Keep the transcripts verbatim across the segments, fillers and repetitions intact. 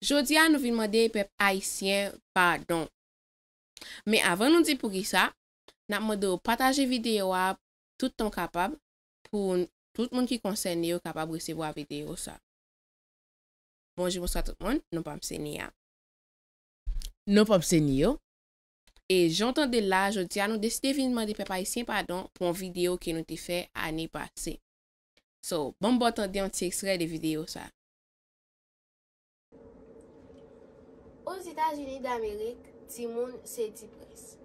Jodi a, nou vin mande pèp ayisyen padon. Men avan nou di poukisa, n ap mande w pataje videyo a tout tan w kapab pou tout moun ki konsène yo kapab resevwa videyo sa. Bonjou, bonswa tout moun, non pa m se Nia. Non pa m se Nio. E jan w tande l la, jodi a nou deside vin mande pèp ayisyen padon pou yon videyo ke nou te fè ane pase. So, ban m ba w tande yon ti ekstrè de videyo sa. Ozetazini Damerik, timoun se ti prens.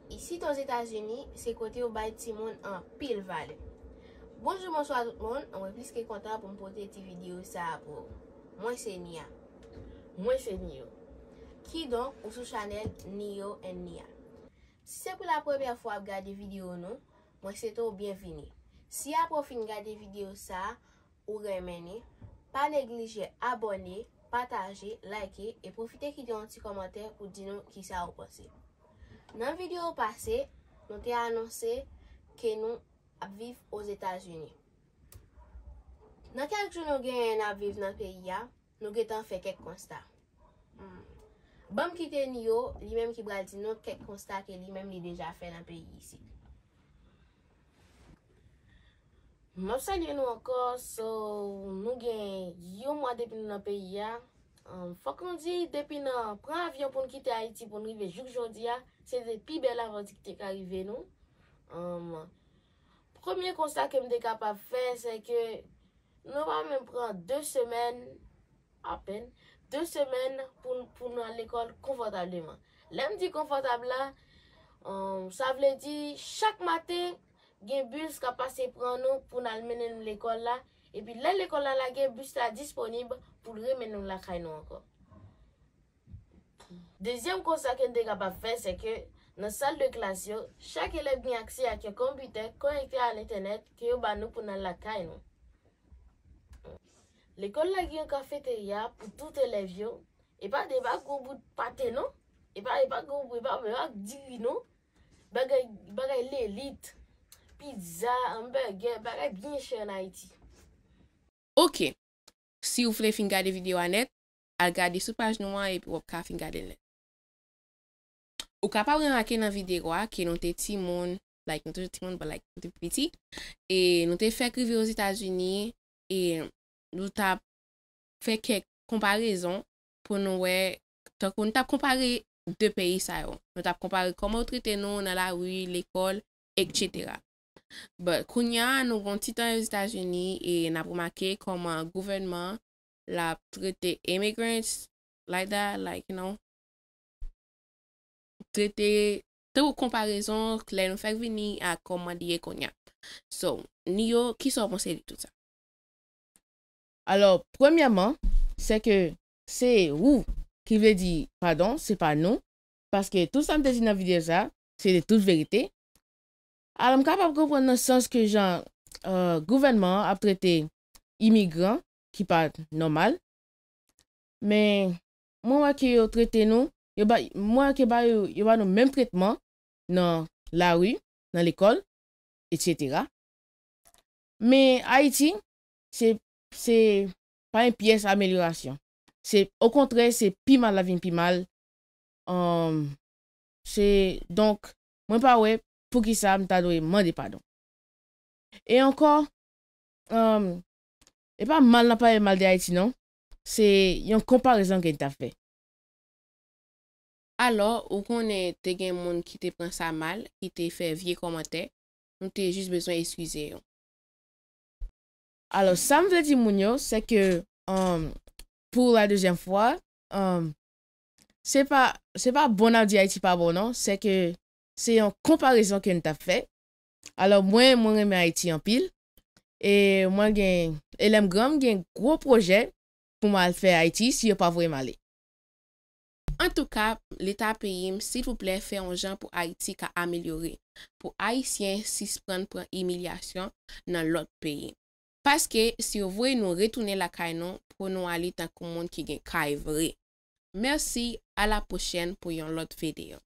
Isit Ozetazini, se kote yo bay timoun anpil valè. Bonjou, bonswa tout moun, mwen plis ke kontan pou m pote ti videyo sa a pou ou. Mwen se Nia. Mwen se Nio. Kidonk, ou sou chanèl Nio and Nia. Si se pou la premyè fwa w ap gade videyo nou, mwen swete w byenvini. Si apre w fin gade videyo sa a, ou renmen li, pa neglije abòne, pataje, like e pwofite kite yon ti kòmantè pou di nou kisa ou panse. Nan videyo pase, nou te anonse ke nou ap viv Ozetazini. Nan kèk jou nou genyen n ap viv nan peyi a, nou gentan fè kèk konsta. Hmm. Ban m kite Nio, li menm ki pral di nou kèk konsta ke li menm li deja fè nan peyi isit. M ap salye nou ankò, so, nou gen yon mwa depi nou nan peyi a. Um, fòk nou di, depi nan pran avyon pou n kite Ayiti pou n rive jouk jodi a, se te pi bèl avanti ki te ka rive nou. Um, premye konsta ke m te kapab fè, se ke nou pa menm pran de semèn, apèn, de semèn pou, pou nou al lekòl konfòtableman. Lè m di konfòtab la, um, sa vle di chak maten, gen bis k ap pase pran nou pou n al mennen nou lekòl la, epi lè lekòl la lage, bis la disponib pou l remennen nou lakay nou ankò. Dezyèm konsta ke n te kapab fè, se ke nan sal de klas yo, chak elèv gen aksè ak yon konpitè konekte a entènèt ke yo ba nou pou n al lakay nou. Lekòl la gen yon kafeterya pou tout elèv yo. E pa, e pa gwo bout pate non. E pa, e pa gwo bout, e pa, e pa diri non. Bagay, bagay lelit. Pizza, hamburger, bagay byen chè ann Ayiti. Ok. Si w vle fin gade videyo a nèt, al gade sou paj nou an epi w ap ka fin gade l nèt. Ou kapab remake nan videyo a ke nou te timoun, like, nou toujou timoun, but, like, nou te piti, e nou te fèk rive Ozetazini, e nou t ap fè kèk konparezon pou nou wè, tankou nou t ap konpare de peyi sa yo. Nou t ap konpare kòman yo trete nou nan lari, lekòl, etsetera. But kounye a, nou gon ti tan Ozetazini e n ap remake kòman gouvènman l ap trete immigrants like that, like, you know, trete, tankou konparezon lè nou fèk vini ak kòman li ye kounye a. So, Nio, kisa w panse de tout sa? Alò, premyèman, se ke se ou ki vle di padon, se pa nou, paske tout sa m te di nan videyo sa, se te tout verite. Alò, m kapab konprann nan sans ke jan, euh, gouvènman an ap trete imigran ki pa nòmal, men mwen wè ke yo trete nou, yo ba, mwen wè ke ba yo, yo ba nou menm tretman nan lari, nan lekòl, etsetera. Men Ayiti, se, se pa yon pyès amelyorasyon. Se, okontrè, se pi mal l ap vin pi mal. Um, se, donk, mwen pa wè poukisa m ta dwe mande padon. E ankò, um, e pa mal n ap pale mal de Ayiti non. Se yon konparezon ke n t ap fè. Alò, ou konnen te gen moun ki te pran sa mal, ki te fè vye kòmantè, nou te jis bezwen eskize yo. Alò, sa m vle di moun yo, se ke, um, pou la dezyèm fwa, um, se pa, se pa bon n ap di Ayiti pa bon non, se ke se yon konparezon ke n t ap fè. Alò, mwen, mwen renmen Ayiti anpil, e mwen gen, e lè m gran, m gen gwo pwojè pou m al fè Ayiti si yo pa voye m ale. Antouka, Leta peyi m, silvouplè fè yon jan pou Ayiti ka amelyore, pou Ayisyen sispann pran imilyasyon nan lòt peyi. Paske si yo voye nou retounen lakay nou, pou nou ale tankou moun ki gen kay vre. Mèsi, a la pwochèn pou yon lòt videyo.